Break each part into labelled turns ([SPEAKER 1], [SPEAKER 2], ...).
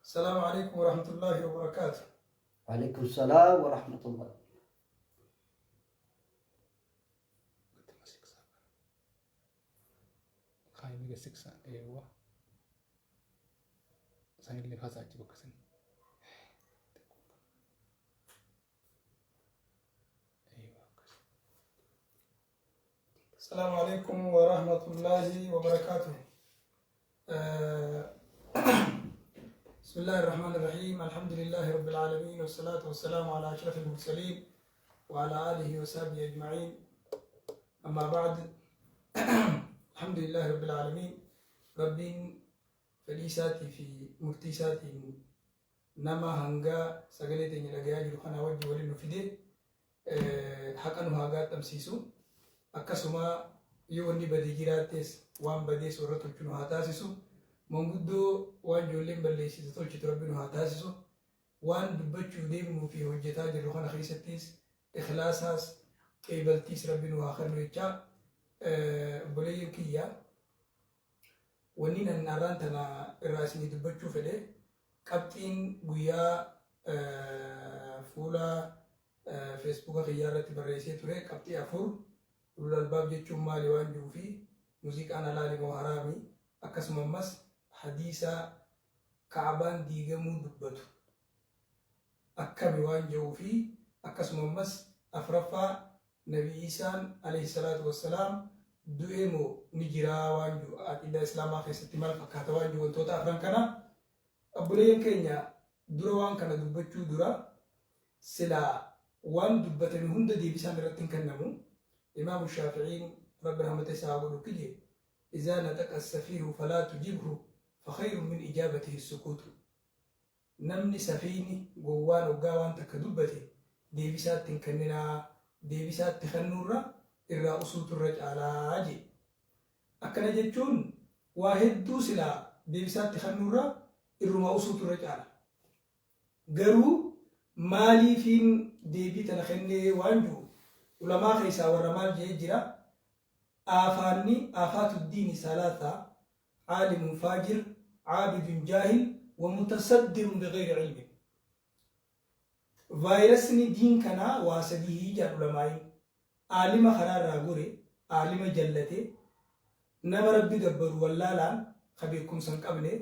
[SPEAKER 1] Assalaamu alaikum warahmatullaahi wabarakaatu.
[SPEAKER 2] Waalaikum salaam wa rahmatullah.
[SPEAKER 1] Assalaamu alaikum warahmatullaahi wabarakaatu. بسم الله الرحمن الرحيم، الحمد لله رب العالمين، والصلاة والسلام على أشرف المرسلين وعلى آله وصحبه أجمعين، أما بعد، الحمد لله رب العالمين. Rabbiin fedhii isaatii fi murtii isaatiin nama hanga sagalee teenya dhagayaa jiru kanaa wajji waliin nu fide haqa nu haa gaaxxamsiisu. Akkasuma yoo wanni badee jiraattes waan badees warra tolchu nu haa taasisu. Manguddoo waan ijoolleen balleessitu tolchitu Rabbi nu haa taasisu. Waan dubbachuu deemnuu fi hojjetaa jirru kana keessattis ikhlaasaas qeebaltiis Rabbi nu haa kennu jechaa, obboleeyyan kiyya, wanni nan arraan tana irraa isinii dubbachuu fedhe qabxiin guyyaa fuula Feesbuuka kiyyaa irratti barreessee ture qabxii 4: ulul albaab jechuun maali waan jiru fi muuziqaan halaali moo haraami, akkasuma ammas hadiisa Ka'abaan diigamuu dubbatu akkami waan jiru fi akkasuma ammas afraffaa Nabi Iisaan alayhi salaatu wassalaam du'ee moo ni jiraa waan jiru, aqiidaa Islaamaa keessatti maal fakkaata waan jiru, wantoota afran kana. Obboleeyyan keenya, dura waan kana dubbachuu dura silaa waan dubbatame hunda deebisaan irratti hin kennamu. Imaamu Shaafi'iin, Rabbi rahmata isaa haa godhu, kije: "Izaa naxaqa safiihu falaa tujibhu, fakhayrun min ijaabatihi sukuutu." Namni safiihni, gowwaan, hoggaa waan takka dubbate deebisaatti hin kenninaa, deebisaatti kennuurra irraa usuutu irra caalaa jee. Akkana jechuun waa hedduu silaa deebisaatti kennuurra irrumaa usuutu irra caala. Garuu maaliifiin deebii tana kennee waan jiru ulamaa keessaa warra maal jee jira: aafaanni aafaatu diini salaasa, caalimun faajir, caabidun jaahil wa mutasaddirun bighayri ilmin. Vaayirasni diin kanaa waa sadihii jedhan ulamaa'iin: aalima karaa irraa gore, aalima jallate, nama Rabbi gabbaru wallaalaan ka beekumsa hin qabne,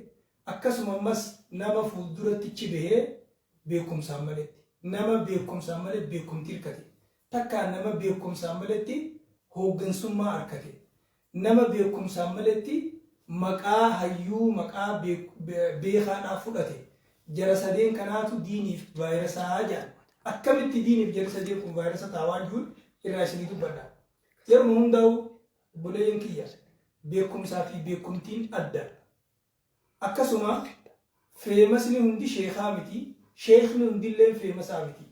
[SPEAKER 1] akkasuma ammas nama fuulduratti chi bahee beekumsaan maletti, nama beekumsaan malee beekumtii hirkate, takkaan nama beekumsaan maletti hooggansummaa arkate, nama beekumsaan maletti maqaa hayyuu, maqaa beekaadhaa fudhate. Jara sadeen kanaatu diiniif vaayirasaa jedhan. Akkamitti diiniif jarri sadeen kun vaayirasa ta'a waan jiruun irraa isinii dubbadha. Yeruma hundaa'u, obboleeyyan kiyya, beekumsaa fi beekumtiin adda. Akkasuma famousni hundi sheekaa miti, sheekni hundilleen famousaa miti.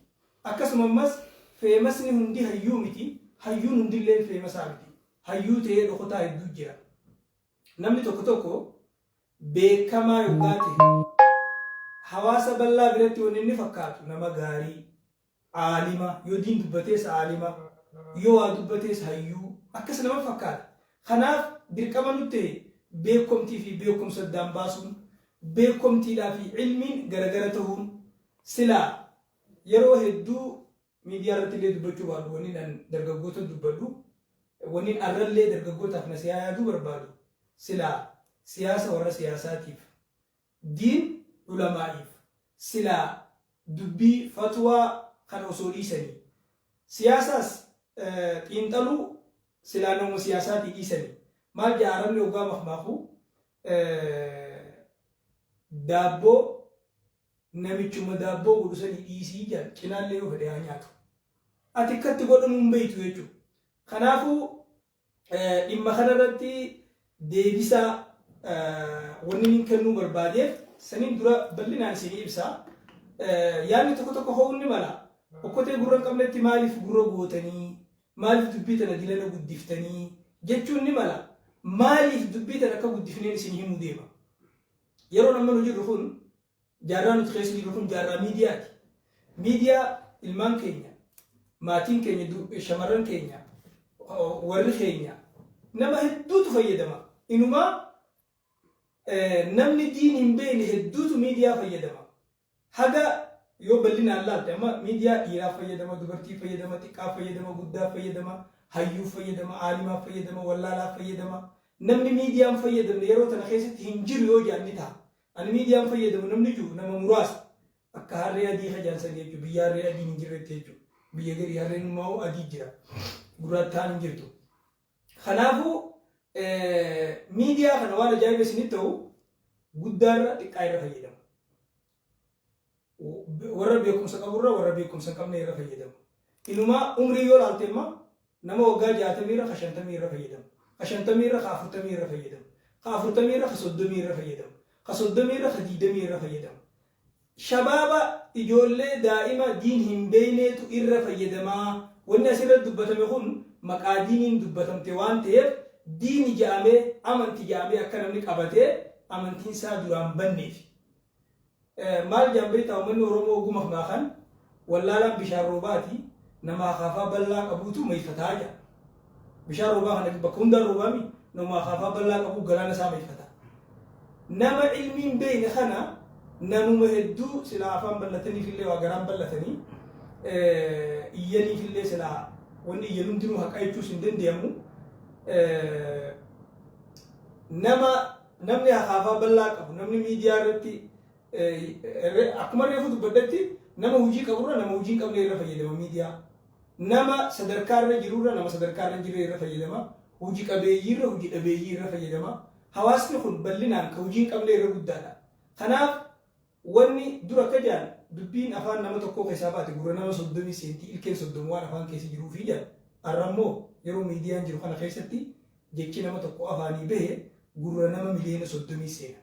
[SPEAKER 1] Akkasuma ammas famousni hundi hayyuu miti, hayyuun hundilleen famousaa miti. Hayyuu ta'ee dhokotaa hedduu jira. Namni tokko tokko beekamaa yoggaa ta'e hawaasa bal'aa biratti wanni inni fakkaatu nama gaarii, aalima, yoo diin dubbatees aalima, yoo waa dubbatees hayyuu akkas nama fakkaata. Kanaaf dirqama nutti ta'e beekomtii fi beekumsa addaan baasuun, beekomtiidhaa fi ilmiin garagara ta'uun. Silaa yeroo hedduu miidiyaa irratti illee dubbachuu baadhu, wanni an dargaggoota dubbadhu, wanni arrallee dargaggootaaf nasihaa yaaduu barbaadu, silaa siyaasa warra siyaasaatiif, diin ulamaa'iif, silaa dubbii fatwaa kan osoo dhiisanii, siyaasaas xiinxaluu silaa nama siyaasaatii dhiisanii. Maal jedha Arabni hoggaa makmaaku? "Daabboo namichuma daabboo godhu sanii dhiisii" jedhan, cinaallee yoo fedhe haa nyaatu. Ati akkatti godhamuu hin beektu jechuudha. Kanaafuu dhimma kanarratti deebisaa wanni inni kennuu barbaadeef saniin dura bal'inaan isinii ibsa. Yaadni tokko tokko ho'uun ni mala. Okkotee gurra hin qabnetti maaliif gurra gootanii? Maaliif dubbii tana dilana guddiftanii? Jechuun ni mala. Maaliif dubbii tana akka guddifneen isin himuu deema. Yeroon amma nu jirru kun, jaarraa nuti keessa jirru kun jaarraa miidiyaati. Miidiyaa ilmaan keenya, maatiin keenya, shamarran keenya, warri keenya, nama hedduutu fayyadama. Inumaa Namni diin hin beekne hedduutu miidiyaa fayyadama. Haga yoo bal'inaan laalte amma miidiyaa dhiiraa fayyadama, dubartii fayyadama, xiqqaa fayyadama, guddaa fayyadama, hayyuu fayyadama, aalimaa fayyadama, wallaalaa fayyadama. Namni miidiyaan fayyadamne yeroo tana keessatti hin jiru yoo jedhan ni ta'a. Ani miidiyaan fayyadamu namni jiru nama muraasa. Akka harree adii kajaan san jechuudha. Biyya harree adiin hin jirretti jechuudha. Biyya garii harreen immoo adii jira. Gurraattaan hin jirtu. Kanaafuu miidiyaa kana waan ajaa'iba isinitti ta'u guddaarra xiqqaa irra fayyadama. Warra beekumsa qaburra warra beekumsa hin qabne irra fayyadama. Inumaa umrii yoo ilaalte immoo nama waggaa 60 irra ka 50 irra fayyadama. Ka 50 irra ka 40 irra fayyadama. Ka 40 irra ka 30 irra fayyadama. Ka 30 irra ka 20 irra fayyadama. Shabaaba ijoollee daa'ima diin hin beeyneetu irra fayyadamaa. Wanni asirra dubbatame kun maqaa diiniin dubbatamte waan ta'eef diini ja'amee amanti ja'amee akka namni qabatee amantiin isaa duraan banneef. Maal jaan beektaa uummanni Oromoo oguma maakan wallaalaan bishaan roobaati nama akaafaa bal'aa qabuutu mayfataa jedha. Bishaan roobaa kana bakka hundaan roobaami nama akaafaa bal'aa qabu galaana isaa mayfata. Nama ilmiin beekne kana namuma hedduu silaa afaan bal'ataniifillee waa garaan bal'atanii iyyaniifillee silaa wanni iyyan hundinuu haqa jechuus hin danda'amu. Nama namni akaafaa bal'aa qabu namni miidiyaa irratti akkuma reefu dubbadhetti nama hojii qaburra nama hojii hin qabne irra fayyadama miidiyaa. Nama sadarkaa irra jirurra nama sadarkaa irra hin jirre irra fayyadama. Hojii qabeeyyiirra hojii dhabeeyyii irra fayyadama. Hawaasni kun bal'inaan ka hojii hin qabne irra guddaadha. Kanaaf wanni dura akka jedhan dubbiin afaan nama tokkoo keessaa baate gurra nama 30 seentii ilkeen 30 waan afaan keessa jiruufi jedhan. Har'a immoo yeroo miidiyaan jiru kana keessatti jechi nama tokko afaanii bahe gurra nama miliyoona 30 seena.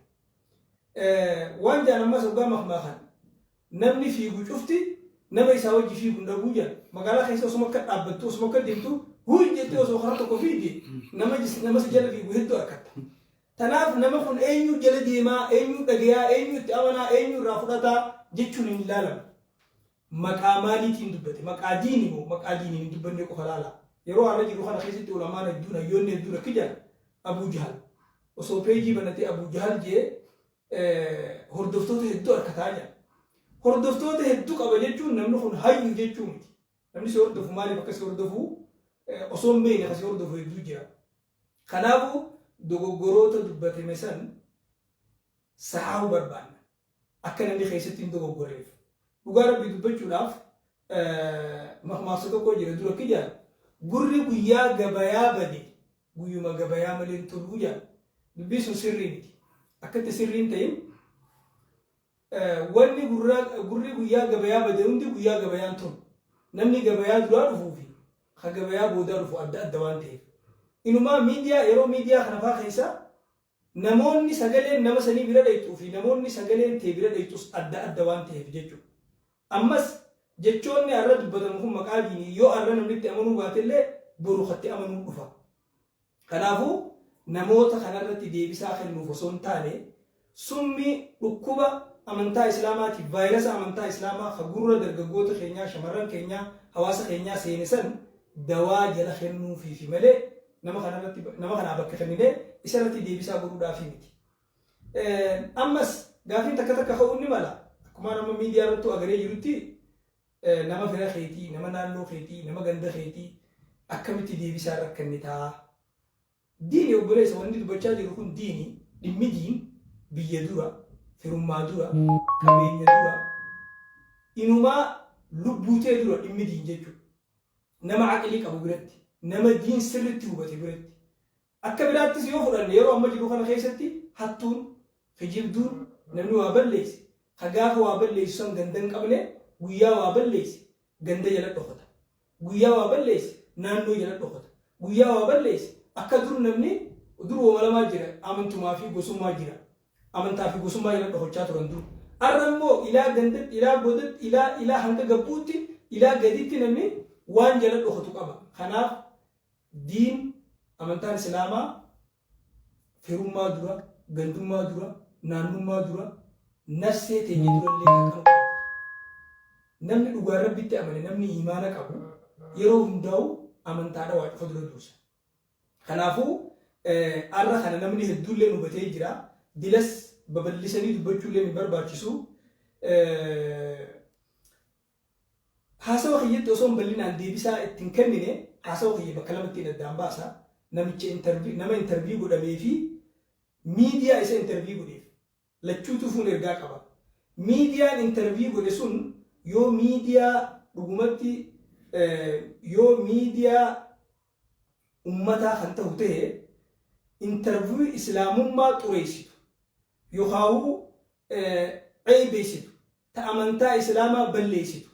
[SPEAKER 1] Waan jedhan ammas hoggaa makmaakan namni fiigu cufti nama isaa wajji fiigu hin dhabuu jedhan. Magaalaa keessa osuma akka dhaabbattu osuma akka deemtu huyi jettee osoo karaa tokko fiigde nama nama si jala fiigu hedduu argatta. Tanaaf nama kun eenyu jala deemaa, eenyu dhagayaa, eenyu itti amanaa, eenyu irraa fudhataa jechuun hin ilaalamu. Maqaa maaliitiin dubbate? Maqaa diini moo maqaa diiniin hin dubbanne qofa laala. Yeroo har'a jiru kana keessatti ulamaan hedduun hayyoonni hedduun akka jedhan Abuu Jahal osoo peejii banatee Abuu Jahal jee hordoftoota hedduu arkataa jedha. Hordoftoota hedduu qaba jechuun namni kun hayyu jechuu miti. Namni si hordofu maaliif akka si hordofu osoo hin beekne akka si hordofu hedduu jira. Kanaafuu dogoggoroota dubbatame san sahaahuu barbaanna. Akka namni keessatti hin dogoggorreef. Dhugaa Rabbii dubbachuudhaaf makmaaksa tokko jira dura akka jedhan gurri guyyaa gabayaa bade guyyuma gabayaa malee hin toluu jedhan. Dubbiin sun sirrii miti. Akkatti sirrii hin ta'in wanni gurri guyyaa gabayaa bade hundi guyyaa gabayaan tolu. Namni gabayaa duraa dhufuu fi ka gabayaa boodaa dhufu adda adda waan ta'eef. Inumaa miidiyaa yeroo miidiyaa kana faa keessa namoonni sagaleen nama sanii bira dhayxuu fi namoonni sagaleen tee bira dhayxus adda adda waan ta'eef jechuudha. Ammas jechoonni har'a dubbatamu kun maqaa diinii yoo har'a namni itti amanuu baatellee boru katti amanuu dhufa. Kanaafuu namoota kanarratti deebisaa kennuuf osoo hin taane summii dhukkuba amantaa Islaamaatiif vaayirasa amantaa Islaamaa ka gurra dargaggoota keenyaa, shamarran keenyaa, hawaasa keenyaa seene san dawaa jala kennuufiifi malee nama kanarratti nama kanaa bakka kenninee isarratti deebisaa godhuudhaafi miti. Ammas gaafiin takka takka ka'uun ni mala. Akkuma nama miidiyaa irrattuu agaree jirutti nama fira keetii, nama naannoo keetii, nama ganda keetii akkamitti deebisaa irra kennitaa? Diini obboleessa wanni dubbachaa jiru kun diini dhimmi diin biyya dura, firummaa dura, qabeenya dura, inumaa lubbuutee dura dhimmi diin jechuudha. Nama aqlii qabu biratti, nama diin sirritti hubate biratti. Akka biraattis yoo fudhanne yeroo amma jiru kana keessatti hattuun, kijibduun, namni waa balleesse, ka gaafa waa balleessu san ganda hin qabne guyyaa waa balleesse ganda jala dhokata. Guyyaa waa balleesse naannoo jala dhokata. Guyyaa waa balleesse akka dur namni dur wama lamaa jira amantumaa fi gosummaa jira. Amantaa fi gosummaa jala dhokachaa turan dur. Arra immoo ilaa gandatti, ilaa godatti, ilaa ilaa hanga gabbuutti, ilaa gaditti namni waan jala dhokatu qaba. Kanaaf diin amantaan Islaamaa firummaa dura, gandummaa dura, naannummaa dura, nafsee teenya durallee haqama qabdi. Namni dhugaan Rabbitti amane, namni iimaana qabu yeroo hundaa'u amantaadha waa cufa dura dursa. Kanaafuu arra kana namni hedduullee hubatee jira. Dilas babal'isanii dubbachuullee hin barbaachisu. Haasawa kiyyatti osoo hin bal'inaan deebisaa itti hin kennine, haasawa kiyya bakka lamatti addaan baasa. Namicha interview, nama interview godhamee fi miidiyaa isa interview godheef lachuutu fuun ergaa qaba. Miidiyaan interview godhe sun yoo miidiyaa dhugumatti, yoo miidiyaa ummataa kan ta'u ta'e, interview islaamummaa xureessitu yookaan ceebeessitu, ta amantaa islaamaa balleessitu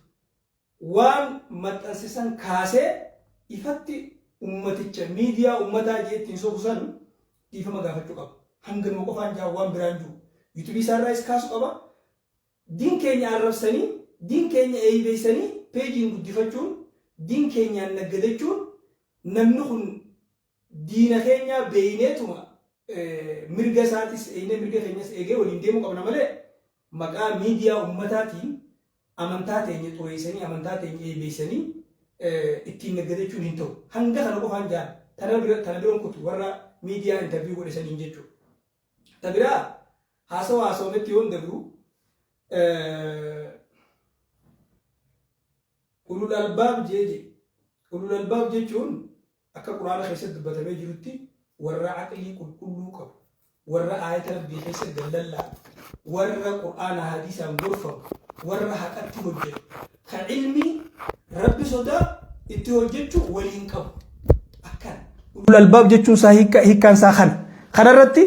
[SPEAKER 1] waan maxxansisan kaasee ifatti ummaticha miidiyaa ummataa jee ittiin sobu san dhiifama gaafachuu qaba. Hanganuma qofaan jaa, waan biraan jiru. YouTube isaarraas kaasuu qaba. Diin keenya arrabsanii, diin keenya eeybeessanii peejiin guddifachuun, diin keenyaan naggadachuun, namni kun diina keenyaa beeyneetuma mirga isaatis eegnee, mirga keenyas eegee waliin deemuu qabna malee, maqaa miidiyaa ummataatiin amantaa teenya xureessanii, amantaa teenya eebeessanii ittiin naggadachuun hin ta'u. Hanga kana qofaan jaan, tana biroon kutu warra miidiyaa interview godhe saniin jechuudha. Ta biraa haasawa haasawametti yoon dabru, ulul albaab jee. Ulul albaab jechuun akka Quraana keessatti dubbatamee jirutti warra aqlii qulqulluu qabu, warra aayata Rabbii keessa gallallaa, warra Qur'aana hadiisaan gorfamu, warra haqatti hojjetu, ka ilmii Rabbi sodaa itti hojjechuu waliin qabu akkana. Ulul albaab jechuun isaa hiikkaan isaa kana. Kanarratti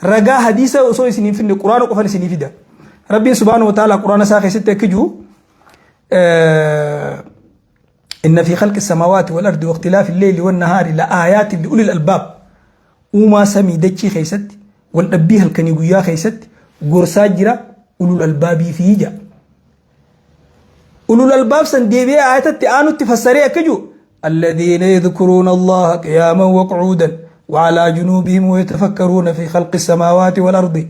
[SPEAKER 1] ragaa hadiisa osoo isin hin finne Quraana qofan isinii fida. Rabbiin subhaanahu wa ta'ala Quraana isaa keessatti akka jiru, إن في خلق السماوات والأرض واختلاف الليل والنهار لآيات لأولي الألباب. Uumaa samii dachii keessatti wal dhabbii halkanii guyyaa keessatti gorsaa jira ulul albaabii fi ija. Ulul albaab san deebi'ee aayatatti aanutti fassaree akka jiru, الذين يذكرون الله قياما وقعودا وعلى جنوبهم ويتفكرون في خلق السماوات والأرض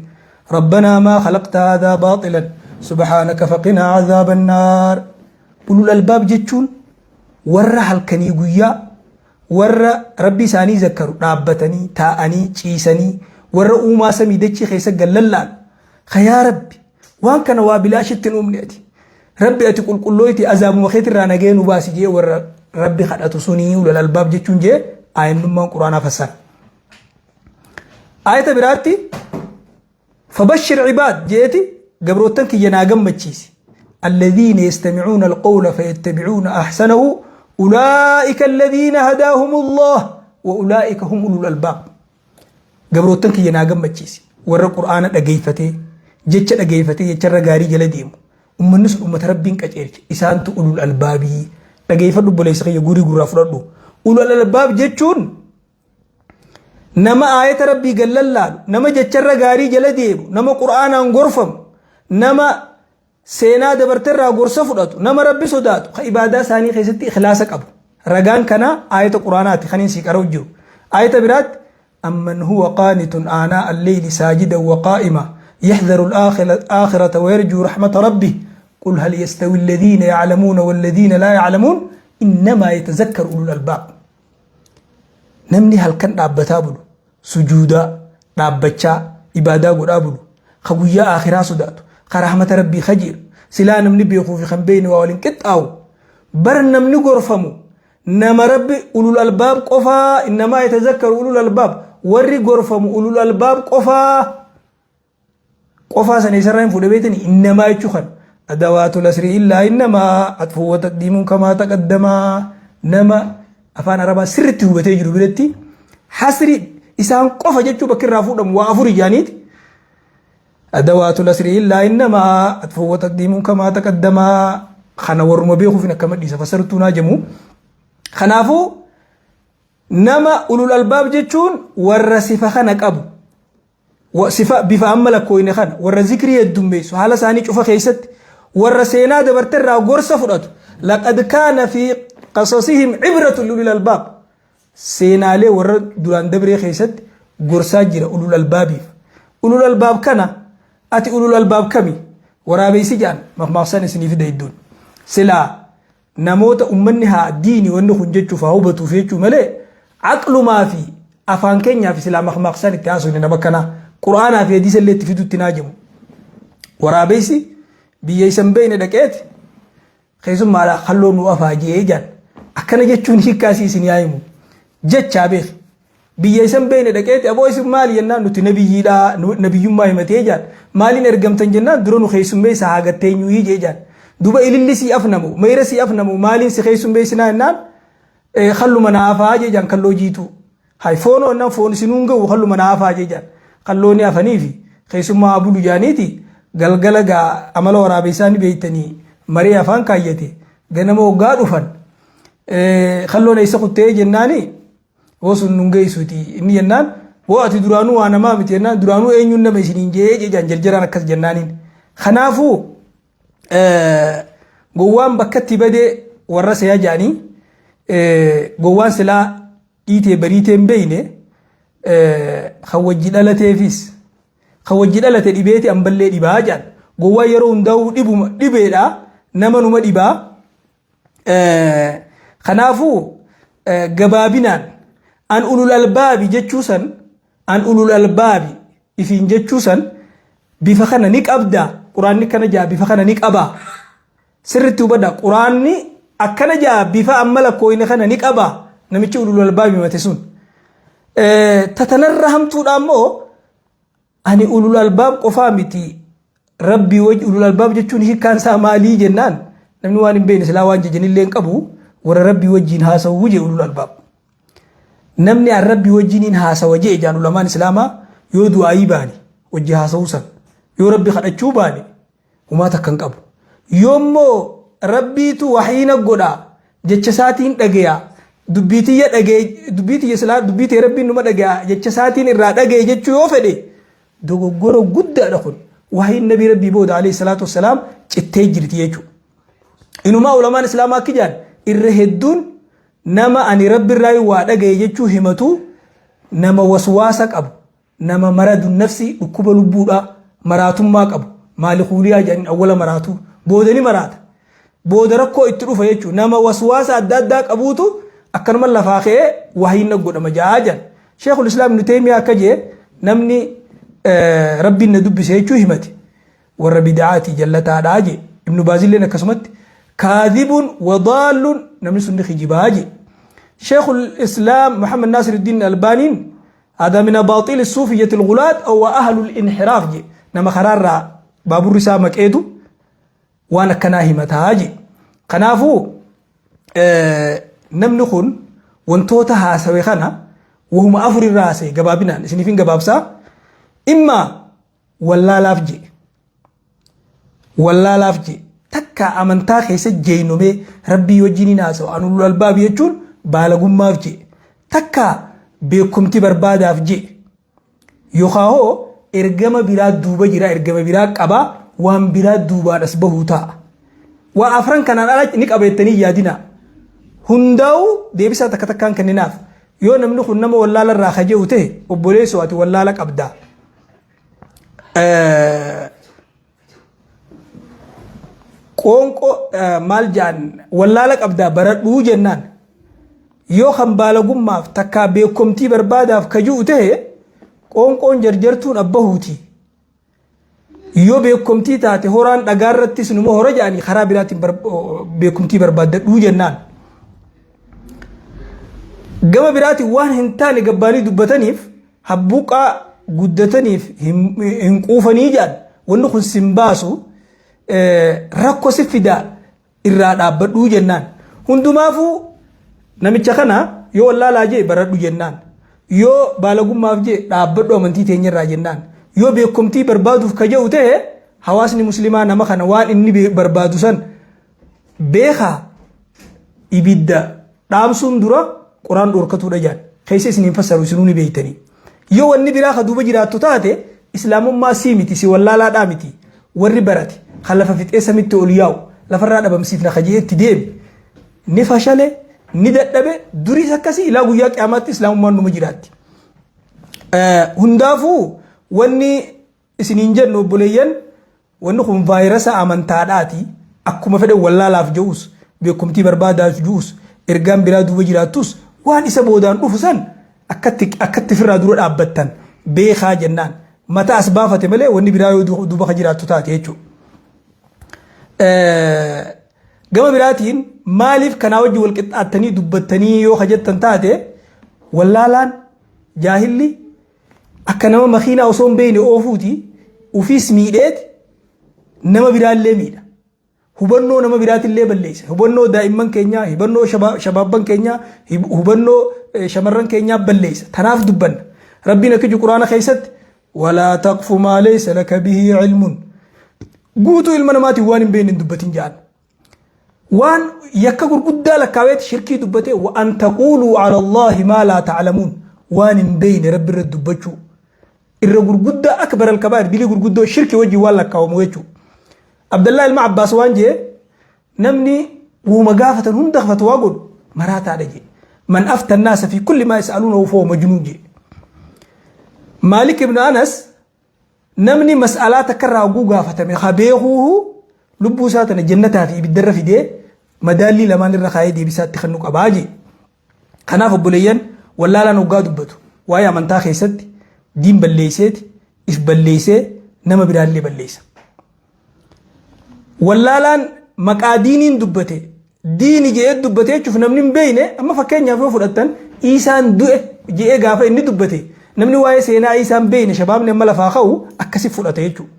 [SPEAKER 1] ربنا ما خلقت هذا باطلا سبحانك فقنا عذاب النار. Ulul albaab jechuun warra halkanii guyyaa warra Rabbi isaanii zakkaru, dhaabbatanii, taa'anii, ciisanii, warra uumaa samii dachii keessa gallallaan yaa Rabbi, waan kana waa bilaashitti hin uumne, ati Rabbi ati qulqullooyti, azaabuma keetirraa nagee nu baasi jee warra Rabbi kadhatu sunii ulul albaab jechuun jee aayannummaan Quraanaa fassara. Aayata biraatti فبشر عباد jeeti, gabroottan kiyya naa gammachiisi. الذين يستمعون القول فيتبعون أحسنه أولئك الذين هداهم الله وأولئك هم أولو الألباب. Gabroottan kiyya naa gammachiisi, warra Qur'aana dhageeyfatee, jecha dhageeyfatee, jecharra gaarii jala deemu, ummanni sun ummata Rabbiin qaceelche, isaantu ulul albaabii. Dhageeyfadhu obboleessa kiyya, guurii gurraa fudhadhu. Ulul albaab jechuun nama aayata Rabbii gallallaalu, nama jecharra gaarii jala deemu, nama Qur'aanaan gorfamu, nama seenaa dabarterraa gorsa fudhatu, nama Rabbi sodaatu, ka ibaadaa isaanii keessatti ikhlaasa qabu. Ragaan kana aayata Qur'aanaati kan sii qara'u jiru. Aayata biraatti, أمن هو قانت آناء الليل ساجدا وقائما يحذر الآخرة ويرجو رحمة ربه قل هل يستوي الذين يعلمون والذين لا يعلمون إنما يتذكر أولو الألباب. Namni halkan dhaabbataa bulu, sujuudaa dhaabbachaa ibaadaa godhaa bulu, ka guyyaa akhiraa sodaatu, ka rahmata Rabbii kajeelu, silaa namni beekuu fi kan beekne waa waliin qixxaawu? Bar namni gorfamu nama Rabbi ulul albaab qofaa. إنما يتذكر أولو الألباب, warri gorfamu ulul albaab qofaa. Qofaa sana isarraa hin fuudhe beetani? إنما jechuu kan أدوات الحصر إلا إنما عطف وتقديم كما تقدم. Nama afaan Arabaa sirritti hubatee jiru biratti hasri isaan qofa jechuu bakki irraa fuudhamu waa afur ijaaniiti. أدوات الحصر إلا إنما عطف وتقديم كما تقدم. Kana warruma beekuuf akka madhiisa fasartuu naa jamu. Kanaafuu nama ulul albaab jechuun warra sifa kana qabu, sifa bifa amma lakkooyne kana, warra zikrii heddummeessu haala isaanii cufa keessatti, warra seenaa dabarterraa gorsa fudhatu. لقد كان في قصصهم عبرة لأولي الألباب. Seenaalee warra duraan dabree keessatti gorsaa jira ulul albaabiif. Ulul albaab kana, ati ulul albaab kami? Waraabeysi jedhan maqmaaqsan isinii fida iddoon silaa namoota ummanni haa diini wanni kun jechuuf haa hubatuuf jechuu malee, aqlumaa fi afaan keenyaaf silaa maqmaaqsan itti haasofne nama kanaa. Qur'aanaa fi hadiisa illee itti fidutti hin haajamu. Waraabessi biyya isa hin beekne dhaqeeti keessummaadha kalloo nu afaa jee jaan. Akkana jechuun hiikkaasii isin yaa himu. Jechaa beeki. Biyya isa hin beekne dhaqeeti aboo isin maali jennaan nuti nabiyyiidha nabiyyummaa himatee jaan. Maaliin ergamtan jennaan dura nu keessummeessa haa gatteenyuu jee jaan. Duba ililli sii afnamu mayra sii afnamu maaliin si keessummeessinaa jennaan kalluma naa afaa jee jaan kalloo jiituu. Hay foonoo jennaan foon isinuun ga'u kalluma naa afaa jee jaan. Kalloo ni afaniifi keessummaa bulu jaaniiti galgala gaa amala waraabessaa ni beektanii maree afaan kaayyate ganama hoggaa dhufan kalloon eessa kuttee jennaani woo sun nun geessuuti inni jennaan woo ati duraanuu waa namaa miti jennaan duraanuu eenyuun nama isiniin jee jechaan jarjaraan akkas jennaaniin. Kanaafuu gowwaan bakkatti badee warra seeyaa jedhanii gowwaan silaa dhiitee bariitee hin beeyne kan wajji dhalateefis kan wajji dhalate dhibeeti amballee dhibaa jedhan. Gowwaan yeroo hundaa'uu dhibuma dhibeedha nama numa dhibaa. Kanaafuu gabaabinaan an ulul albaabi jechuu san an ulul albaabi ifiin jechuu san bifa kana ni qabda quraanni kana jaa bifa kana ni qaba sirritti hubadha quraanni akkana jaa bifa amma lakkooyne kana ni qaba namichi ulul albaabi mate sun tatanarra hamtuudha ammoo ani ulul albaab qofaa miti Rabbii wajji ulul albaab jechuun hiikkaan isaa maalii jennaan namni waan hin beekne silaa waan jajanillee hin qabu warra Rabbii wajjiin haasawuu jee ulul albaab. Namni an Rabbii wajjiniin haasawa jee jaan ulamaan islaamaa yoo du'aayii baane wajji haasawuu san yoo Rabbi kadhachuu baane humaa takka hin qabu. Yoommoo Rabbiitu wahiina godha jecha isaatiin dhageya dubbii tiyya dhagee dubbii tiyya silaa dubbii tee Rabbiin numa dhageya jecha isaatiin irraa dhagaye jechuu yoo fedhe dogoggora guddaadha kun. Wahiin nabii Rabbii booda alayhi salaatu wassalaam cittee jirti jechuudha. Inumaa ulamaan islaamaa akki jaan irra hedduun nama ani Rabbi irraa waa dhagaye jechuu himatu nama waswaasa qabu nama maradu nafsi dhukkuba lubbuudha maraatummaa qabu maalikuuliyaa jedhaniin awwala maraatu booda ni maraata. Booda rakkoo itti dhufa jechuudha. Nama waswaasa adda addaa qabuutu akkanuma lafaa ka'ee wahiin na godhama ja'aa jedhan. Sheekul Islaam Ibnu Teeymiyaa akka jee namni Rabbiin na dubbise jechuu himate warra bid'aati jallataadhaa jee. Ibnu Baazilleen akkasumatti kaadhibun wadaallun namni sun ni kijibaa jee. Sheekul Islaam Muhammad Naasiruddin Albaaniin hada min abaaxiili suufiyyati al-ghulaat aw ahlul inhiraaf jee nama karaarraa baaburri isaa maqeetu waan akkanaa himataa jee. Kanaafuu namni kun wantoota haasawe kana wahuma afur irraa haasawe gabaabinaan isiniif hin gabaabsaa. Imma wallaalaaf jee. Wallaalaaf jee. Takka amantaa keessa jeenomee rabbii wajjin hin haasawu anulul albaabi jechuun baalagummaaf jee. Takka beekumti barbaadaaf jee. Yookaa hoo ergama biraa duuba jira, ergama biraa qaba, waan biraa duubaan as bahuu ta'a. Waa afran kanaan ala ni qaba jettanii hin yaadinaa. Hundaa'uu deebisaa takka takkaan kenninaaf. Yoo namni kun nama wallaala irraa kaje'u ta'e obboleessoo ati wallaala qabda. Qoonqoo maal jaan wallaala qabdaa baradhuu jennaan. Yoo kan baalagummaaf takkaa beekomtii barbaadaaf ka ji'u ta'e qoonqoon jarjartuun abbahuuti. Yoo beekomtii taate horaan dhagaa irrattis numa hora jedhanii karaa biraatiin beekumtii barbaaddadhuu jennaan. Gama biraatiin waan hin taane gabbaanii dubbataniif habbuuqaa guddataniif hin quufanii jedhan wanni kun sin baasu rakko si fida irraa dhaabbadhuu jennaan. Hundumaafuu namicha kana yoo wallaalaa jee baradhu jennaan. Yoo baalagummaaf jee dhaabbadhu amantii teenyarraa jennaan. Yoo beekumtii barbaaduuf ka jedhu ta'e hawaasni muslimaa nama kana waan inni barbaadu san beekaa ibidda dhaamsuun dura quraan dhorkatuudha jaan. Keessa isin hin fassaru isinuu ni beektanii. Yoo wanni biraa ka duuba jiraattu taate islaamummaa sii miti si wallaalaadhaa miti. Warri barate kan lafa fixee samitti ol yaa'u lafarraa dhabamsiifna ka jedhee itti deeme ni fashale ni dadhabe duriis akkasii ilaa guyyaa qiyaamaatti islaamummaan numa jiraatti. Hundaafuu wanni isiniin jennu obboleeyyan wanni kun vaayirasa amantaadhaati akkuma fedhe wallaalaaf je'us beekumtii barbaadaaf je'us ergaan biraa duuba jiraattus waan isa boodaan dhufu san akkatti akkatti firraa dura dhaabbattan beekaa jennaan. Mata as baafate malee wanni biraa yoo duuba ka jiraattu taate jechuudha. Gama biraatiin maaliif kanaa wajji wal qixxaattanii dubbattanii yoo ka jettan taate, wallaalaan jaahilli akka nama makiinaa osoo hin beekne oofuuti, ufiis miidheet nama biraallee miidha. Hubannoo nama biraatillee balleessa. Hubannoo daa'imman keenyaa, hubannoo shabaabban keenyaa, hubannoo shamarran keenyaa balleessa. Tanaaf dubbanna. Rabbiin akka jiru Quraana keessatti walaa taqfu maa laysa laka bihi ilmun. Guutuu ilma namaatiin waan hin beekne hin dubbatin jedhan. Waan yakka gurguddaa lakkaaweet shirkii dubbatee wa an taquuluu ala Allaahi maa laa ta'lamuun, waan hin beekne Rabbi irra dubbachuu. Irra gurguddaa akbar al-kabaa'ir, dilii gurguddoo shirkii wajjin waan lakkaawamu jechuudha. Abdallaa ilma Abbaas waan jee, namni wuma gaafatan hunda fatwaa godhu maraataadha jee. Man afta naasa fi kulli maa yas'aluunahu fahuwa majnuun jee. Maalik ibn Anas namni mas'alaa takka irraa oguu gaafatame ka beekuuhu lubbuu isaa tana jannataa fi ibiddarra fidee madaallii lamaan irra kaayee deebisaatti kennu qabaa jee. Kanaaf obboleeyyan, wallaalaan hoggaa dubbatu waa'ee amantaa keessatti diin balleeyseeti if balleeysee nama biraallee balleeysa. Wallaalaan maqaa diiniin dubbate, diini je'ee dubbate jechuuf namni hin beeyne, amma fakkeenyaaf yoo fudhattan, Iisaan du'e je'ee gaafa inni dubbate, namni waa'ee seenaa Iisaan beeyne, shabaabni amma lafaa ka'u akkasi fudhata jechuudha.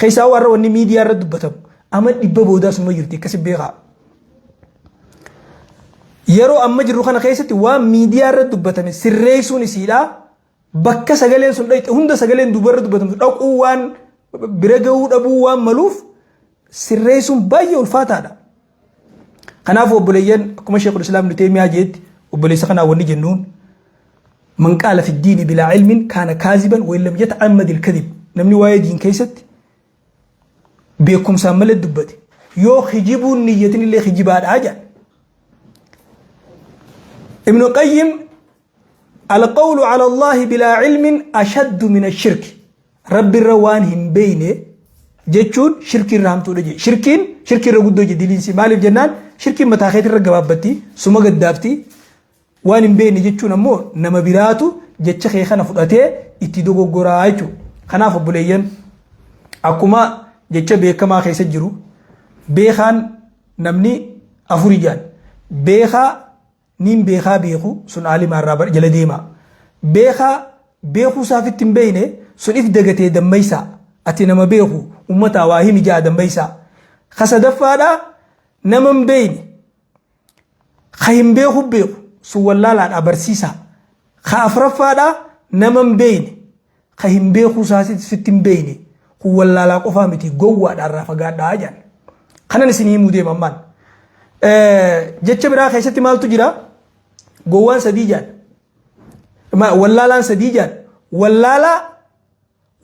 [SPEAKER 1] Keessaa warra wanni miidiyaa irra dubbatamu amma 100 boodaa suma jirti, akkasi beekaa. Yeroo amma jirru kana keessatti waan miidiyaa irra dubbatame sirreessuun isiidha. Bakka sagaleen sun dhayxe hunda sagaleen duubarra dubbatamtu dhaquu waan bira gahuu dhabuu waan maluuf sirreessuun baay'ee ulfaataadha. Kanaafuu obboleeyyan, akkuma Sheekul Islaam Ibn Taymiyaa jeetti, obboleessa kanaa wanni jennuun, man qaala fi diini bilaa ilmin kaana kaaziban wa in lam yata'ammad al-kadhib, namni waa'ee diin keessatti beekumsaan malee dubbate yoo kijibuun niyyatin illee kijibaadha jedha. Ibn Qayyim alqawlu ala Allahi bilaa ilmin ashaddu min ashirki, Rabbi irra waan hin beeyne jechuun shirkii irra hamtuudha jedhe. Shirkiin shirkii irra guddoo jedhe diliinsi. Maaliif jennaan, shirkiin mataa keetii irra gabaabbatti, suma gaddaafti. Waan hin beekne jechuun ammoo nama biraatu jecha kee kana fudhatee itti dogoggoraa jechuudha. Kanaaf obboleeyyan, akkuma jecha beekamaa keessa jiru, beekaan namni afuri jaan, beekaa niin beekaa beeku sun aalimaa irraa jala deemaa. Beekaa beekuu isaafitti hin beekne sun if dagatee dammaysaa. Ati nama beeku ummataa waa himi ja'a dammaysaa. Ka sadaffaadhaa nama hin beekne ka hin beeku beeku sun wallaalaadhaa barsiisaa. Ka afraffaadhaa nama hin beekne ka hin beekuu isaasitti hin beekne kun wallaalaa qofaa miti, gowwaadha, irraa fagaadhaa jedhan. Kanan isin himuu deema ammaan. Jecha biraa keessatti maaltu jira? Gowwaan sadii jedhan. Wallaalaan sadii jedhan. Wallaalaa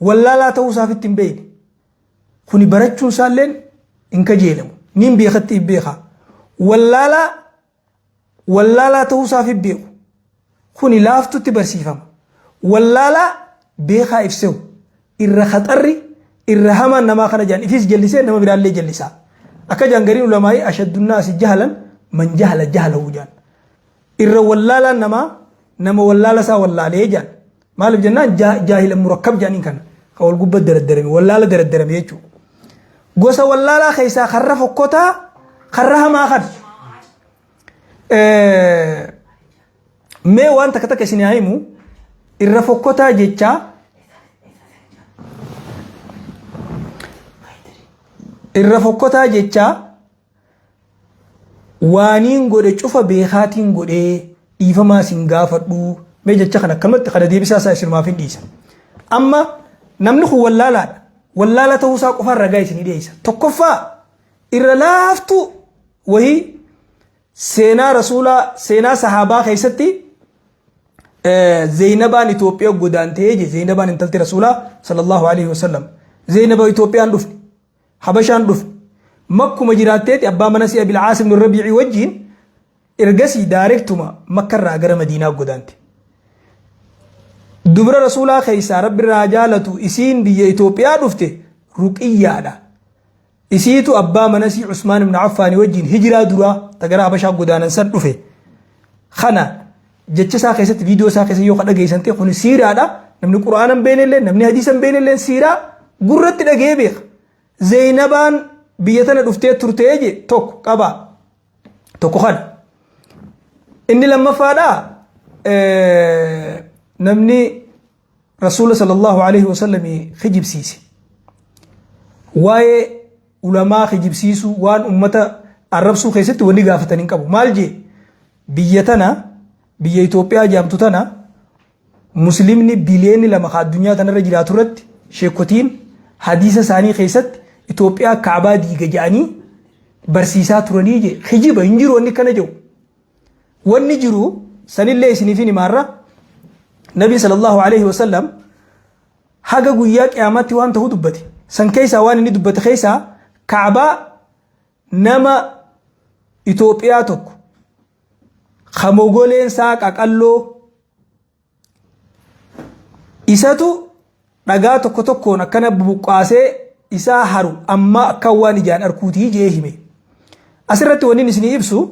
[SPEAKER 1] wallaalaa ta'uu isaafitti hin beekne. Kuni barachuun isaalleen hin kajeelamu. Niin beekatti hin beekaa. Wallaalaa wallaalaa ta'uu isaaf hin beeku. Kuni laaftutti barsiifama. Wallaalaa beekaa ibsehu. Irra khaxarri irra hamaan namaa kana jedhan, ifis jallisee nama biraallee jallisaa. Akka jedhan gariin ulamaa'ii, ashaddunnaasi jahlan man jahala jahlahu jedhan. Irra wallaalaan namaa nama wallaala isaa wallaalee jedhan. Maaliif jennaan, jaahila murakkab jedhaniin kana. Kan wal gubbaa daraddarame, wallaala daraddarame jechuudha. Gosa wallaalaa keessaa karra fokkotaa, karra hamaa kana. Mee waan takka takka isin haa himu, irra fokkotaa jechaa irra fokkotaa jechaa waaniin godhe cufa beekaatiin godhee dhiifamaa isin gaafadhu. Mee jecha kana akkamatti kana deebisaa isaa isinumaaf hin dhiisa. Amma namni kun wallaalaadha. Wallaala ta'uu isaa qofaan ragaa isinii dhiyeessa. Tokkoffaa, irra laaftuu wahii seenaa rasuulaa, seenaa sahaabaa keessatti Zeynabaan Itoophiyaa godaantee je. Zeynabaan intalti rasuulaa sallallahu alaihi wasallam. Zeynaba Itoophiyaan dhufte. Habashaan dhufte. Makkuma jiraatteeti abbaa mana si'a Bilcaas ibn Rabiici wajjiin ergasii daarektuma Makkarraa gara Madiinaa godaante. Dubra rasuulaa keessaa Rabbi irraa jaalatu isiin biyya Itoophiyaa dhufte Ruqiyyaadha. Isiitu abbaa manasii Usmaan ibn Affaanii wajjiin hijiraa duraa ta gara Habashaa godaanan san dhufe. Kana jecha isaa keessatti, viidiyoo isaa keessatti yoo ka dhageessan ta'e, kun siiraadha. Namni Qur'aana hin beeknellee, namni hadiisa hin beeknellee siiraa gurratti dhaga'ee beeka. Zeeynabaan biyya tana dhuftee turtee je tokko qabaa. Tokko kana. Inni lammaffaadhaa namni Rasuula sallallahu alaihi wasallam kijibsiise. Waa'ee ulamaa kijibsiisuu waan ummata arrabsuu keessatti wanni gaafatan hin qabu. Maal jee biyya tana biyya Itoophiyaa jaamtu tana muslimni biliyoonni 2 ka addunyaa tanarra jiraatu irratti sheekotiin hadiisa isaanii keessatti Itoophiyaa kaabaa diiga jedhanii barsiisaa turanii jee kijiba hin jiru wanni kana jedhu. Wanni jiru sanillee isiniif hin himaarra Nabi sallallahu alaihi wasallam haga guyyaa qiyaamaatti waan ta'uu dubbate. San keessaa waan inni dubbate keessaa Kaabaa nama Itoophiyaa tokko ka mogoleen isaa qaqalloo isatu dhagaa tokko tokkoon akkana bubuqqaasee isaa haru amma akka waan ijaan arkuutii jee hime. Asirratti wanni isinii ibsu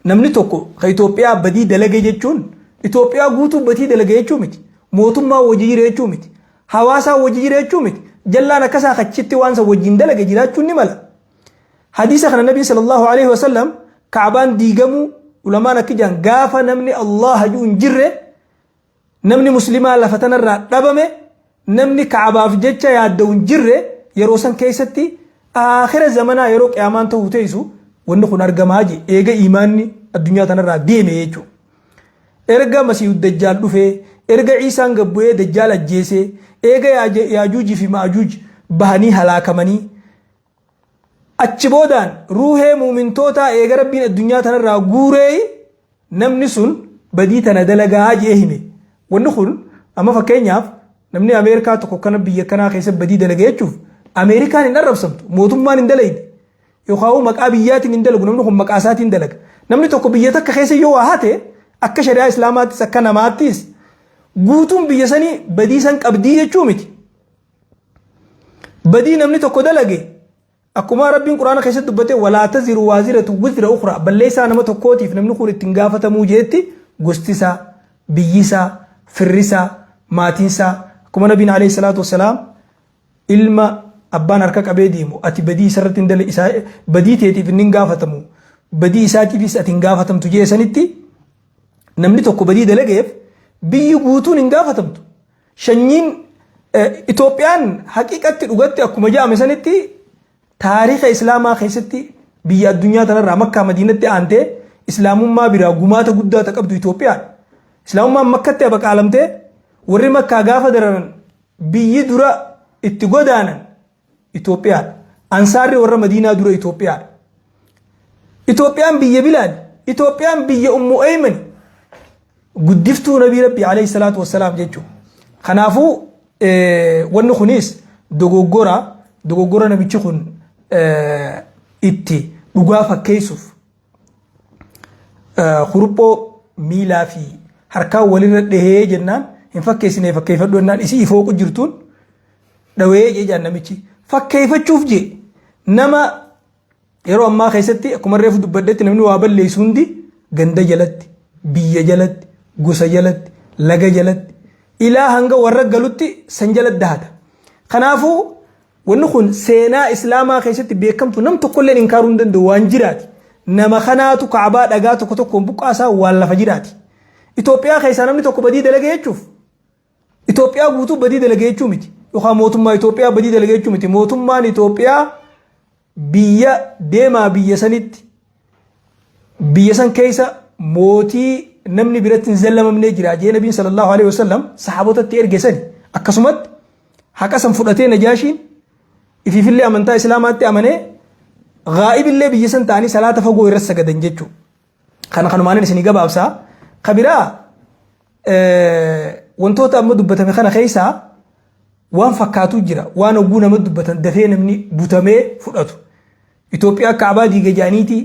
[SPEAKER 1] namni tokko ka Itoophiyaa badii dalage jechuun Itoophiyaa guutuu badii dalage jechuu miti. Mootummaa wajji jira jechuu miti. Hawaasaa wajji jira jechuu miti. Jallaan akkasaa achitti waan san wajjin dalage jiraachuun ni mala. Hadiisa kana Nabiin sallallahu alaihi wasallam Kaabaan diigamuu ulamaan akka jedhan gaafa namni Allah ji'u hin jirre, namni muslimaa lafa tanarraa dhabame, namni Kaabaaf jecha yaadda'u hin jirre, yeroo san keessatti aakhira zamanaa yeroo qiyaamaan ta'uu teessu wanni kun argamaa je eega imaanni addunyaa tanarraa deeme jechuudha. Erga Masiihu Dajjaal dhufee, erga Iisaan gad bu'ee Dajjaal ajjeesee, eega Yaajuujii fi Ma'ajuuj bahanii halaakamanii, achi boodaan ruuhee muumintootaa eega Rabbiin addunyaa tanarraa guuree namni sun badii tana dalagaa jee hime. Wanni kun amma fakkeenyaaf namni Ameerikaa tokko kana biyya kanaa keessa badii dalage jechuuf Ameerikaan hin arrabsamtu, mootummaan hin dalayne yookaan maqaa biyyaatiin hin dalagu, namni kun maqaa isaatiin dalaga. Namni tokko biyya takka keessa yoo waa hate akka shari'aa Islaamaattis akka namaattis guutuun biyya sanii badii san qabdii jechuu miti. Badii namni tokko dalage akkuma Rabbiin Quraana keessatti dubbate walaa taziru waaziratu wizra ukhraa, balleessaa nama tokkootiif namni kun ittiin gaafatamuu jeetti gosti isaa, biyyi isaa, firri isaa, maatiin isaa, akkuma Nabiin alayhi salaatu wassalaam ilma abbaan harka qabee deemu ati badii isarratti hin dala isaa badii teetiif inni hin gaafatamu, badii isaatiifis ati hin gaafatamtu jee sanitti namni tokko badii dalageef biyyi guutuun hin gaafatamtu. Shanyiin Itoophiyaan haqiiqatti dhugatti akkuma jedhame sanitti taariika Islaamaa keessatti biyya addunyaa tanarraa Makkaa Madiinatti aantee Islaamummaa biraa gumaata guddaa ta qabdu Itoophiyaan. Islaamummaan Makkatti abaqaalamtee warri Makkaa gaafa dararan biyyi dura itti godaanan Itoophiyaadha. Ansaarri warra Madiinaa dura Itoophiyaadha. Itoophiyaan biyya Bilaali. Itoophiyaan biyya Ummu Aymani. Guddiftuu Nabii Rabbii alayhi salaatu wassalaam jechuudha. Kanaafuu wanni kunis dogoggora dogoggora namichi kun itti dhugaa fakkeessuuf kuruphoo miilaa fi harkaan walirra dhahee jennaan hin fakkeessinee fakkeeffadhu jennaan isii ifooqu jirtuun dhawee jee jaan namichi fakkeeffachuuf jee. Nama yeroo ammaa keessatti akkuma reefu dubbadhetti namni waa balleessu hundi ganda jalatti, biyya jalatti, gosa jalatti, laga jalatti, ilaa hanga warra galutti san jalatti dahata. Kanaafuu wanni kun seenaa Islaamaa keessatti beekamtu nam tokkolleen inkaaruu hin danda'u waan jiraati. Nama kanaatu Kaabaa dhagaa tokko tokkoon buqqaasaa waan lafa jiraati. Itoophiyaa keessaa namni tokko badii dalage jechuuf Itoophiyaa guutuu badii dalage jechuu miti. Yookaan mootummaa Itoophiyaa badii dalage jechuu miti. Mootummaan Itoophiyaa biyya deemaa biyya sanitti biyya san keessa mootii namni biratti hin zallamamnee jira jee Nabiin sallallahu alaihi wasallam sahaabotatti erge sani. Akkasumatti haqa san fudhatee Najaashiin ifiifillee amantaa Islaamaatti amanee gaa'ibillee biyya san ta'anii salaata fagoo irra sagadan jechuudha. Kana kanumaanin isinii gabaabsaa. Ka biraa wantoota amma dubbatame kana keessaa waan fakkaatu jira. Waan hogguu nama dubbatan dafee namni butamee fudhatu. Itoophiyaa Kaabaa diiga jedhaniiti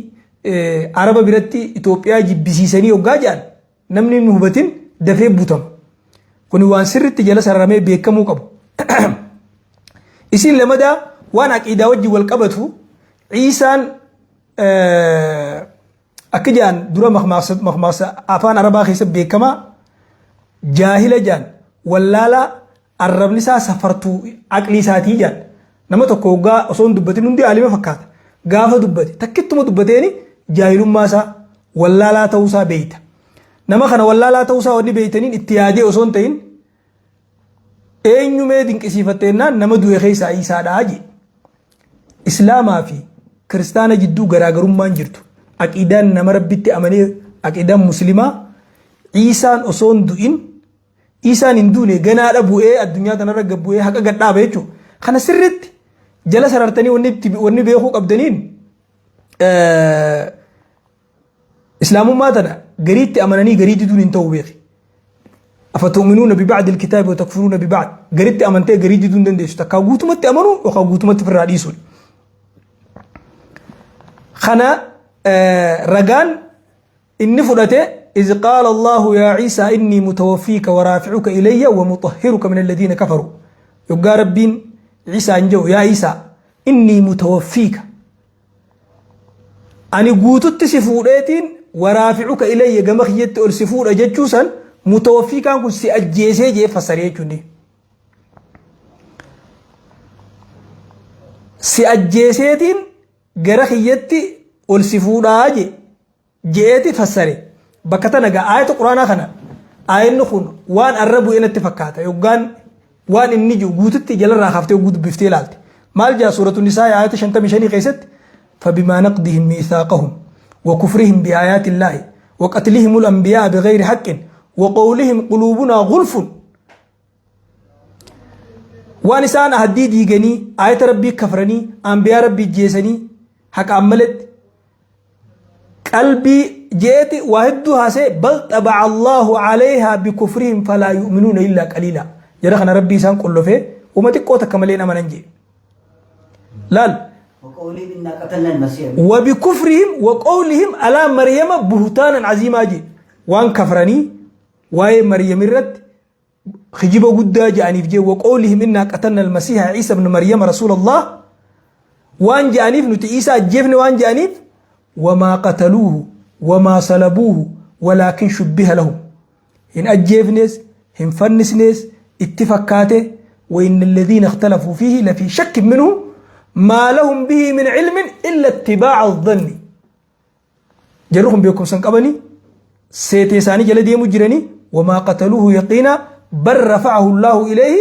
[SPEAKER 1] Araba biratti Itoophiyaa jibbisiisanii hoggaa jedhan namni hin hubatin dafee butama. Kuni waan sirriitti jala sararamee beekamuu qabu. Isiin lamadaa waan aqiidaa wajjin wal qabatu Iisaan akka jedhan dura makmaaksa afaan Arabaa keessa beekamaa jaahila jedhan Wallaalaa arrabni isaa safartuu aqlii isaatii jedhan. Nama tokko hoggaa osoo hin dubbatin hundi aalima fakkaata. Gaafa dubbate takkittuma dubbateeni jaahilummaa isaa wallaalaa ta'uu isaa beeyta. Nama kana wallaalaa ta'uu isaa wanni beeytaniin itti yaadee osoo hin ta'in eenyu mee dinqisiifatte jennaan nama du'e keessaa Iisaadhaa jee. Islaamaa fi kiristaana jidduu garaagarummaan jirtu. Aqiidaan nama Rabbitti amanee aqiidaan muslimaa Iisaan osoo hin du'in Iisaan hin duune ganaadha bu'ee addunyaa tanarra gad bu'ee haqa gad dhaaba jechuudha. Kana sirriitti jala sarartanii wanni itti wanni beekuu qabdaniin Islaamummaa tana gariitti amananii garii diduun hin ta'u beeki. Afatu'minuuna biba'di alkitaabi wa takfuruuna biba'd. Garitti amantee garii diduu hin dandeessu. Takkaa guutumatti amanuu yookaan guutumatti ofirraa dhiisuudha. Kana ragaan inni fudhate إذ قال الله يا عيسى إني متوفيك ورافعك إلي ومطهرك من الذين كفروا يقى ربين عيسى أنجو يا عيسى إني متوفيك Ani guututti si fuudheetiin waraafi'uka ilayya gama kiyyatti ol si fuudha jechuu san mutawaffiikaan kun si ajjeesee jee fassaree jechuun. Si ajjeeseetiin gara kiyyatti ol si fuudhaa jee. Je'eeti fassare. Bakka tana gaa aayata quraanaa kana aayanni kun waan arra bu'e natti fakkaata yoggaan waan inni jiru guututti jalarraa kaaftee yogguu dubbiftee ilaalte. Maal jaa suuratu nisaa aayata 55 keessatti fabimaa naqdihim miithaaqahum wa kufrihim biaayaati illaahi wa qatlihimul anbiyaa bighayri haqqin wa qawlihim quluubunaa gulfun waan isaan ahaddii diiganii aayata rabbii kafranii anbiyaa rabbii jeesanii haqaan maletti qalbii jeeti waa hedduu haasee bal xabaca Allaahu calayhaa bikufrihim falaa yu'minuuna illaa qaliilaa jara kana rabbii isaan qollofee wama xiqqoo takka malee hin amanan jee laal
[SPEAKER 2] وقولهم إنا قتلنا المسيح
[SPEAKER 1] وبكفرهم وقولهم على مريم بهتانا عظيما جي وان كفرني واي مريم الرد kijiba guddaa ja'aniif jee waqoolihim innaa qatalna almasiiha ciisa ibn maryama rasuula allah waan ja'aniif nuti ciisaa ajjeefne waan ja'aniif wamaa qataluuhu wamaa salabuuhu walaakin shubbiha lahum hin ajjeefnees hin fannisnees itti fakkaate وإن الذين اختلفوا فيه لفي شك منه ما لهم به من علم إلا اتباع الظن Jarri kun beekumsa hin qabanii seetee isaanii jala deemu jiranii wamaa qataluuhu yaqiinaa bal rafa'ahu Allaahu ilayhi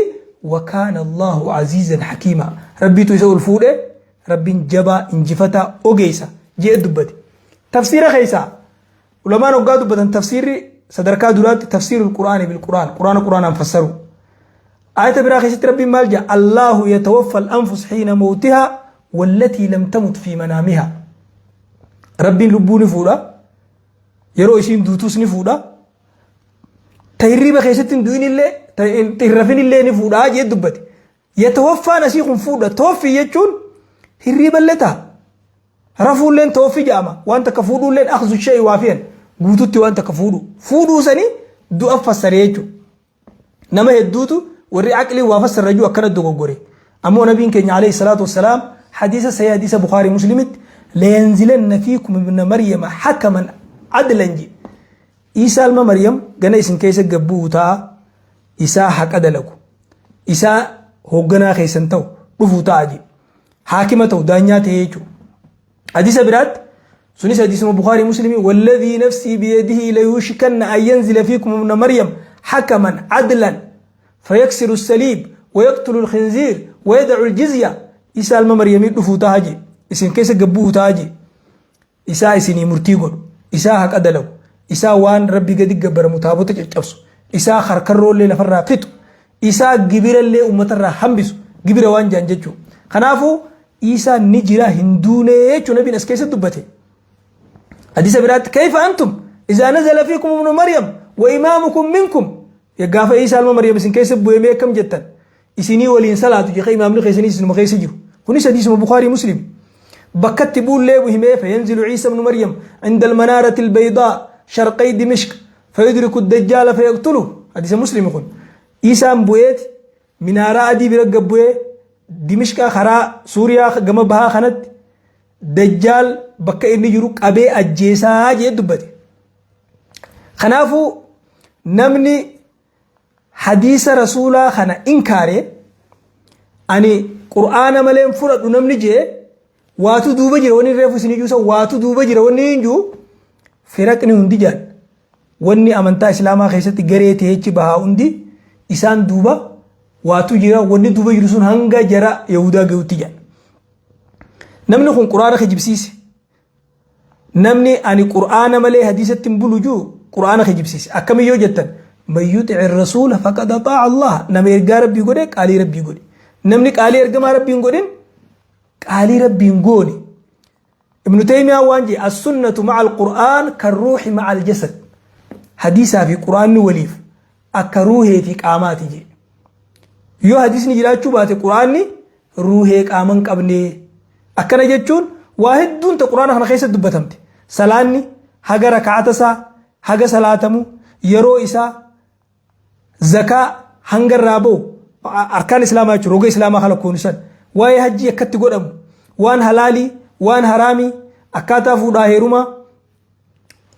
[SPEAKER 1] wa kaana Allaahu aziizan hakiimaa Rabbiitu isa ol fuudhe Rabbiin jabaa injifataa ogeessa jee dubbate. Tafsiira keessaa ulamaan hoggaa dubbatan tafsiirri sadarkaa duraatti tafsiirul qur'aani bil qur'aan qur'aana qur'aanaan fassaru. Aayata biraa keessatti Rabbiin maal jedha? Allaahu yatawaffal anfus hiina mawtihaa wallatii lam tamut fi manaamihaa. Rabbiin lubbuu ni fuudha. Yeroo isiin duutus ni fuudha. Ta hirriiba keessatti hin du'in illee ta hin rafin illee ni fuudha jee dubbate. Yatawaffaan asii kun fuudha. Tooffii jechuun hirriiba illee ta'a. Rafuulleen tooffii jedhama. Waan takka fuudhuulleen akhzu shay'i waafiyan. Guututti waan takka fuudhu. Fuudhuu sanii du'a fassaree jechuudha. Nama hedduutu warri aqlii waa fassarra jiru akkana dogoggore. Ammoo nabiin keenya alayhi salaatu wassalaam hadiisa sahih hadiisa Bukhaarii Muslimitti layanzilanna fiikum ibna Maryama hakaman adlan jedhe. Iisaa ilma Maryam gana isin keessa gad bu'u ta'a isaa haqa dalagu isaa hoogganaa keessan ta'u dhufu ta'a jedhe. Haakima ta'u daanyaa ta'ee jechuudha. Hadiisa biraatti sunis hadiisuma Bukhaarii Muslimii walladhii nafsii biyadihi layuushikanna an yanzila fiikum ibna Maryam hakaman adlan fayaksiru saliib wayaqtulu alkhinziir wayadacu aljizya isaa ilma Maryamii dhufuu ta'a jee isin keessa gabbu'u ta'a jee isaa isinii murtii godhu isaa haqa dalagu isaa waan rabbi gadi gabbaramu taabota caccabsu isaa harkarroollee lafarraa fixu isaa gibirallee uummatarraa hambisu gibira waan jaan jechuu kanaafuu Iisaan ni jira hin duunee jechuun nabiin as keessatti dubbate. Hadiisa biraatti kayfa antum izaa nazala fiikum ibnu Maryam wa imaamukum minkum gaafa Iisaa ilma Maryam isin keessa bu'ee mee akkam jettan isinii waliin salaatu jecha imaamni keessanii isinuma keessa jiru. Kunis hadiisuma Bukhaarii Muslim. Bakkatti buullee himee fayanzilu Iisa ibnu Maryam inda almanaarati albaydaa sharqay Dimishq fayudriku dajjaala fayaqtulu hadiisa Muslim kun. Iisaan bu'eeti Minaaraa adii bira gad bu'ee Dimishqaa karaa Suuriyaa gama bahaa kanatti Dajjaal bakka inni jiru qabee ajjeesaa jee dubbate. Kanaafuu namni Hadiisa Rasuulaa kana inkaare, ani Qur'aana malee hin fudhadhu namni jee, waatu duuba jira. Wanni reefu isin iyyuu san waatu duuba jira. Wanni hin jiru firaqni hundi jaan, wanni amantaa Islaamaa keessatti garee ta'echi bahaa hundi isaan duuba waatu jira. Wanni duuba jiru sun hanga jara Yahudaa gahutti jaan. Namni kun Qur'aana kijibsiise. Namni ani Qur'aana malee hadiisatti hin bulu jiru Qur'aana kijibsiise. Akkami yoo jettan, man yuxi'i rasuula faqad axaa'a Allah. Nama ergaa Rabbii godhe qaalii Rabbii godhe. Namni qaalii ergamaa Rabbii hin godhin qaalii Rabbii hin goone. Ibnu Taymiyaa waan jedhe, as-sunnatu ma'a al-Qur'aan kan ruuhi ma'a al-jasad. Hadiisaa fi Qur'aanni waliif akka ruuhee fi qaamaati jedhe. Yoo hadiisni jiraachuu baate Qur'aanni ruuhee qaama hin qabne. Akkana jechuun waa hedduun ta Qur'aana kana keessatti dubbatamte. Salaanni haga raka'ata isaa, haga salaatamu, yeroo isaa, zakaa hanga irraa ba'u, arkaan Islaamaa jechuun roga Islaamaa kana kunuunsan, waa'ee hajjii akkatti godhamu, waan halaalii, waan haraamii, akkaataa fuudhaa heerumaa,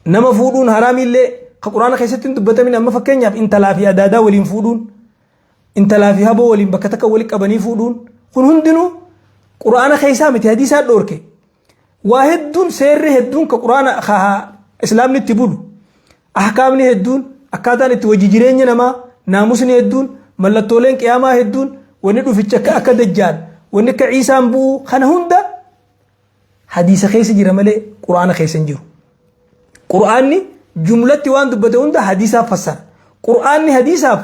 [SPEAKER 1] nama fuudhuun haraamiillee ka Qur'aana keessatti hin dubbatamin. Amma fakkeenyaaf intalaa fi adaadaa waliin fuudhuun, intalaa fi haboo waliin bakka takka walitti qabanii fuudhuun kun hundinuu Qur'aana keessaa miti, hadiisaa dhoorke. Waa hedduun, seerri hedduun ka Qur'aana ka Islaamni itti bulu, ahkaamni hedduun, akkaataan itti wajji jireenya namaa, naamusni hedduun, mallattooleen qiyaamaa hedduun, wanni dhuficha akka Dajjaal, wanni akka Ciisaan bu'uu, kana hunda hadiisa keessa jira malee Qur'aana keessa hin jiru. Qur'aanni jumlatti waan dubbate hunda hadiisaaf fassara. Qur'aanni hadiisaaf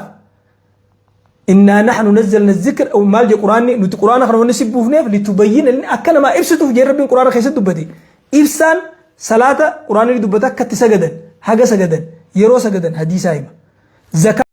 [SPEAKER 1] innaa nahnu nazzalna zikra maal jedhe Qur'aanni? Nuti Qur'aana kana wanni si buufneef litubayyina, akka namaa ibsituuf jedhe Rabbiin Qur'aana keessatti dubbate. Ibsaan salaata Qur'aanni ni dubbata, akka itti sagadan, haga sagadan, yeroo sagadan hadiisaa hima. Zakaa